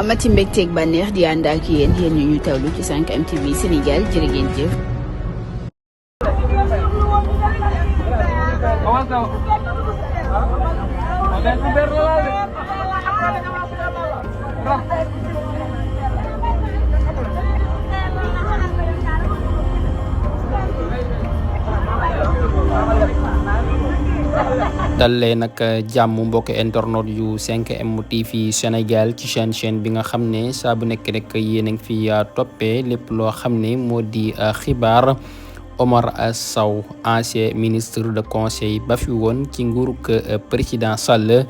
amati mbégteeg bànneex di ànd ak yéen ñu tawlu ci 5M TV Sénégal jërë ngeen jëf. dal leen nag jàmm mbokk internet yu 5M TV Sénégal ci chaîne bi nga xam ne saa bu nekk rek yéen a ngi fi toppee lépp loo xam ne moo di xibaar. Omar Sow ancien ministre de conseil ba fi woon ci nguurug président Sall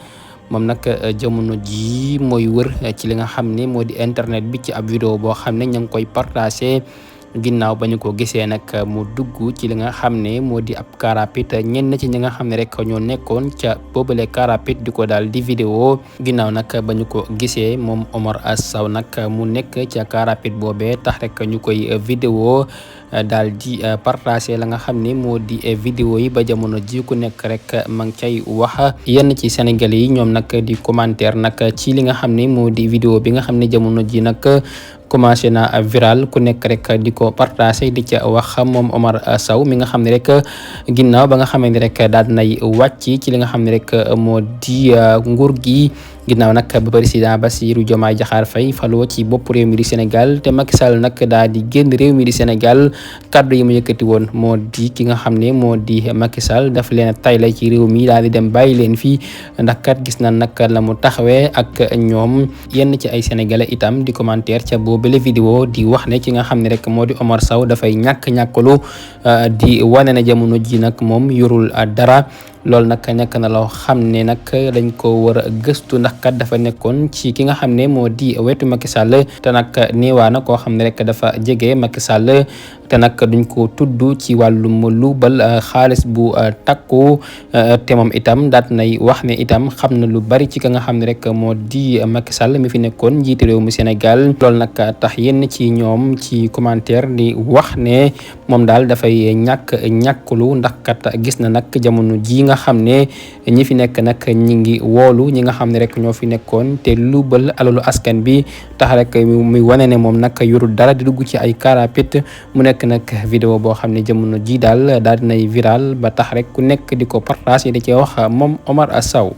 moom nag jamono ji mooy wër ci li nga xam ne moo di internet bi ci ab vidéo boo xam ne ña ngi koy partagé. ginnaaw ba ñu ko gisee nag mu dugg ci li nga xam ne moo di ab car rapide ñenn ci ñi nga xam ne rek ñoo nekkoon ca boobale car rapide di ko daal di vidéo ginnaaw nag ba ñu ko gisee moom Omar Sow nag mu nekk ca car rapide boobee tax rek ñu koy vidéo daal di partager la nga xam ne moo di vidéo yi ba jamono ji ku nekk rek ma ngi cay wax yenn ci Sénégalais yi ñoom nag di commentaire nag ci li nga xam ne moo di vidéo bi nga xam ne jamono ji nag commencé na viral ku nekk rek di ko partagé di ca wax moom Omar Sow mi nga xam ne rek ginnaaw ba nga xamee ne rek daal nay wàcc ci li nga xam ne rek moo di nguur gi ginnaaw nag ba président Bassirou Diomaye Diakhar Faye faloo ci bopp réew mi di Sénégal te Macky Sall nag daal di génn réew mi di Sénégal kaddu yi mu yëkkati woon moo di ki nga xam ne moo di Macky Sall daf leen tayle ci réew mi daal di dem bàyyi leen fii ndax kat gis na nag la mu taxawee ak ñoom yenn ci ay sénégalais itam di commentaire ca boobale vidéo di wax ne ki nga xam ne rek moo di Omar Sow dafay ñàkkalu di wane na jamono ji nag moom yorul dara. loolu nag nekk na loo xam ne nag dañ ko war a gëstu ndax kat dafa nekkoon ci ki nga xam ne moo di wetu Macky Sall te nag néewaana koo xam ne rek dafa jege Macky Sall te nag duñ ko tudd ci wàllum luubal xaalis bu takku te moom itam daat nay wax ne itam xam na lu bari ci ka nga xam ne rek moo di Macky Sall mi fi nekkoon njiiti réew mi Sénégal loolu nag tax yenn ci ñoom ci commentaire di wax ne moom daal dafay ñàkkulu ndax kat gis na nag jamono ji nga xam ne ñi fi nekk nag ñi ngi woolu ñi nga xam ne rek ñoo fi nekkoon te luubal alalu askan bi tax rek muy wane ne moom nag yorul dara di dugg ci ay car rapide mu nekk nag vidéo boo xam ne jamono ji daal dinay viral ba tax rek ku nekk di ko partage di ci wax moom Omar Sow